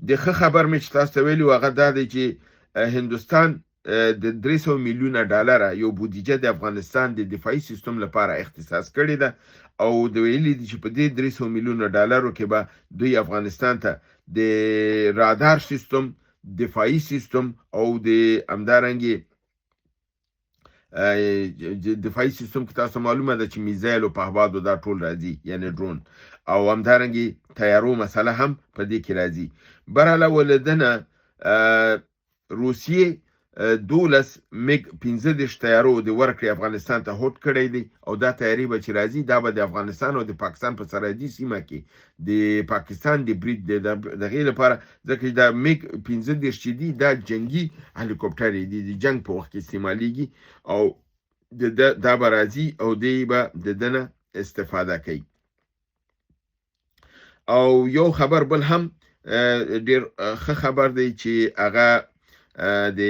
د ښه خبر مې چې تاسو ته ویلي وو هغه دا دی چې هندوستان د 300 میلیونه ډالره یو بودیجه د افغانستان د دفاعي سیستم لپاره اختصاص کړې ده او د ویلي دي چې په دې 300 میلیونه ډالرو کې به دوی افغانستان ته د رادار سیستم، دفاعي سیستم او د همدارنګې دفاعي سیستم کې تاسو معلومه ده چې میزایل او پهباد دا ټول راځي، یعنی ډرون، او همدارنګې طیارو مسله هم په دې کې راځي. برحاله ولدنه روسیې 12 میګ 35 طیارو د ورکړې افغانستان ته هوډ کړی دی او دا طیارې به چې راځي دا به د افغانستان او د پاکستان په سرحدي سیمه کې د پاکستان د برید د دغې لپاره، ځکه چې دا میګ 35 چې دي دا جنګي هلیکوپټرې دي، د جنګ په وخت کې استعمالیږي او دا به راځي او دی به د ده نه استفاده کوي. او یو خبر بل هم ډیر ښه خبر دی چې هغه د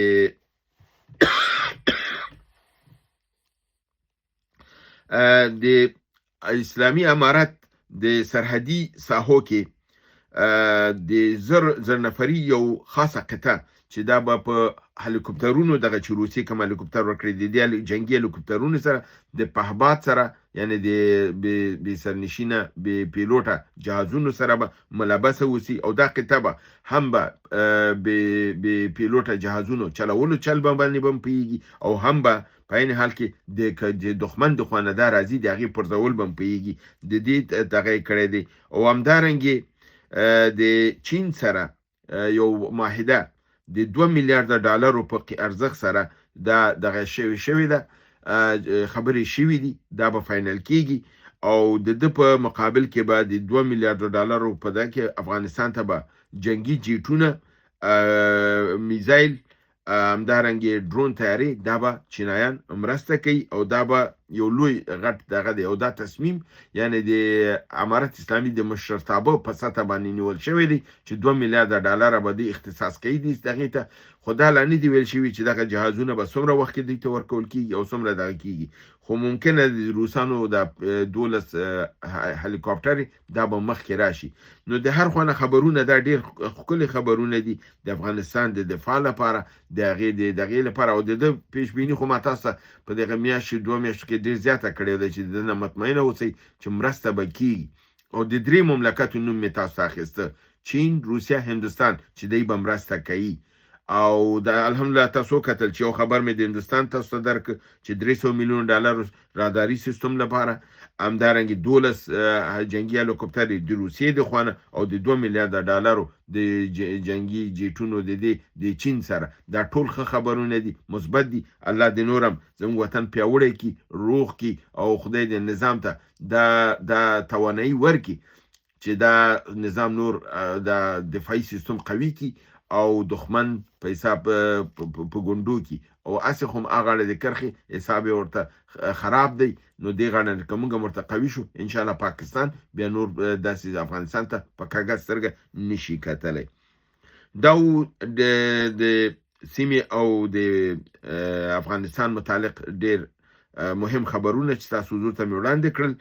د اسلامي امارت د سرحدي ساحو کې د زر زر نفري یو خاصه قطعه چې دا به په هلیکوپترونو دغه چې روسیې کوم هلیکوپتر ورکړي د دې جنګي هلیکوپترونو سره د پهباد سره، یعنی د بې سرنشینه بې پیلوټه جهازونو سره به ملبسه اوسي او دا قطعه به هم به بې پیلوټه جهازونو چلولو چل به باندې به هم پوهېږي او هم به په عین حال کې د دښمن د خوا نه دا راځي د هغې پرځول به هم پوهېږي. د دې دغه یې کړی دی. او همدارنګې د چین سره یو معاهده د 2 میلیارډ ډالرو په ارزښت سره دا دغه شوې ده، خبرې شوې دي، دا به فاینل کیږي او د ده په مقابل کې به د 2 میلیارډ ډالرو په ده کې افغانستان ته به جنګي جیټونه، میزایل، همدارنګې ډرون طیارې دا به چینایان مرسته کوي او دا به یو لوی غټ دغه دی. او دا تصمیم یعنی د امارت اسلامي د مشرتابه په سطح باندې نیول شوی دی چې 2 میلیارډ ډالر به دوی اختصاص کوي دې دغې ته، خو دا لا نه دي ویل شوي چې دغه جهازونه به څومره وخت کې دوی ته ورکول کیږي او څومره دغه کیږي، خو ممکنه د روسانو دا 12 هلیکوپټرې دا به مخکې راشي. نو د هر خوا نه خبرونه دا ډېر ښکلي خبرونه دي د افغانستان د دفاع لپاره، د هغې د دغې لپاره. او د ده پیشبیني خو ما تاسو ته په دغه میاشت دوه میاشتو کې ډېر زیاته کړې ده چې د ده نه مطمئنه اوسئ چې مرسته به کیږي. او د درې مملکتو نوم مې تاسو ته اخیسته، چین، روسیه، هندوستان، چې دی به مرسته کوي. او دا الحمدلله تاسو وکتل چې یو خبر مې د هندوستان تاسو ته درک چې 300 میلیون ډالر راداري سیستم لپاره، همدارنګه 12 جنګي هلیکوپټرې د روسیې د خوا نه او د 2 میلیارډ ډالرو د جنګي جیټونو د دې د چین سره، دا ټول ښه خبرونه دي، مثبت دي. الله دې نور هم زموږ وطن پیاوړی کړي، روغ کړي او خدای دې نظام ته دا توانایي ورکړي چې دا نظام نور دا دفاعي سیستم قوي کړي او دښمن په حساب په ګونډو کړي. او هسې خو هم هغه غاړه د کرښې حساب یې ورته خراب دی، نو دې غاړه نه که موږ هم ورته قوي شو انشاءالله پاکستان بیا نور داسې افغانستان ته په کږه سترګه نشي کتلی. دا و د سیمې او د افغانستان متعلق ډېر مهم خبرونه چې تاسو حضور ته مې وړاندې کړل.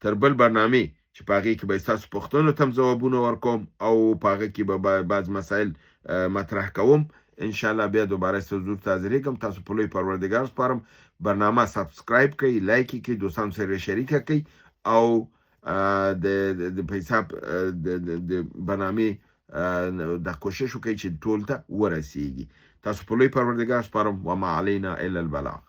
تر بل برنامې چې په هغې کې به ستاسو پوښتنو ته هم ځوابونه ورکوم او په هغه کې به بعض مسایل مطرح کوم انشاءالله بیا دوباره ستاسو حضور ته حاضرېږم. تاسو په لوی پروردګار سپارم. برنامه سبسکرایب کړئ، لایک یې کړئ، دوستانو سره یې شریکه کړئ او د په حساب د برنامې د کوشش وکړئ چې ټول ته ورسیږي. تاسو په لوی پروردګار سپارم. وما علینا الا البلاغ.